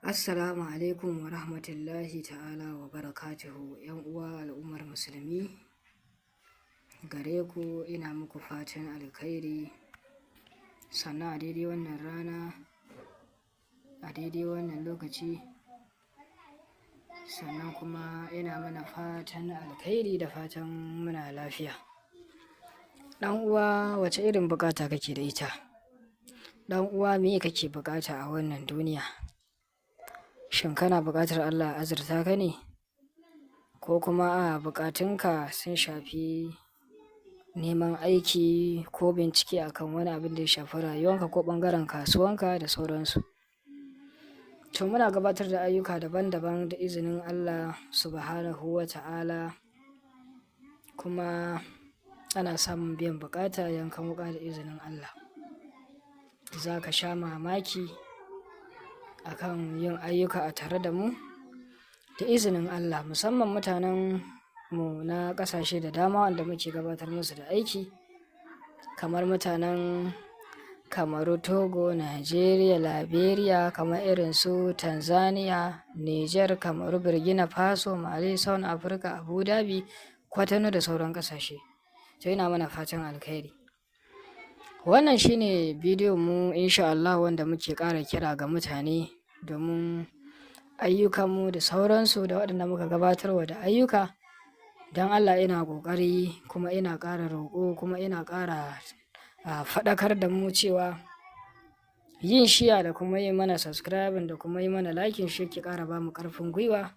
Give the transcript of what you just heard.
Assalamu alaikum wa rahmatullahi ta'ala wa barakatuhu. ‘Yan uwa al'ummar musulmi, gare ku ina muku fatan alkhairi. Sannan a daidai wannan rana, a daidai wannan lokaci, sannan kuma ina mana fatan alkhairi da fatan muna lafiya. Ɗan uwa, wace irin buƙata kake da ita? Ɗan uwa, me kake buƙata a wannan duniya? Shin kana buƙatar Allah ya azurta ka ne? Ko kuma a buƙatunka sun shafi neman aiki ko bincike akan wani abin da ya shafi rayuwanka ko ɓangaren kasuwanka da sauransu? To, muna gabatar da ayyuka daban-daban da izinin Allah Subhanahu wa Ta'ala, kuma ana samun biyan buƙata yankan wuƙa da izinin Allah. Za ka sha mamaki akan yin ayyuka a tare da mu da izinin Allah, musamman mutanen mu na ƙasashe da dama wanda muke gabatar musu da aiki, kamar mutanen Kamaru, Togo, Najeriya, Liberia, kamar irin su Tanzania, Niger, Kamaru, Burkina Faso, Mali, South Africa, Abu Dhabi, Kwatano da sauran ƙasashe. To, ina mana fatan alkhairi. Wannan shine bidiyon mu, insha Allah, wanda muke ƙara kira ga mutane domin ayyukanmu da sauransu da waɗanda muka gabatarwa da ayyuka. Don Allah ina ƙoƙari, kuma ina ƙara roƙo, kuma ina ƙara faɗakar da mu cewa yin share da kuma yi mana subscribing da kuma yi mana liking shi ke ƙara ba mu ƙarfin gwiwa.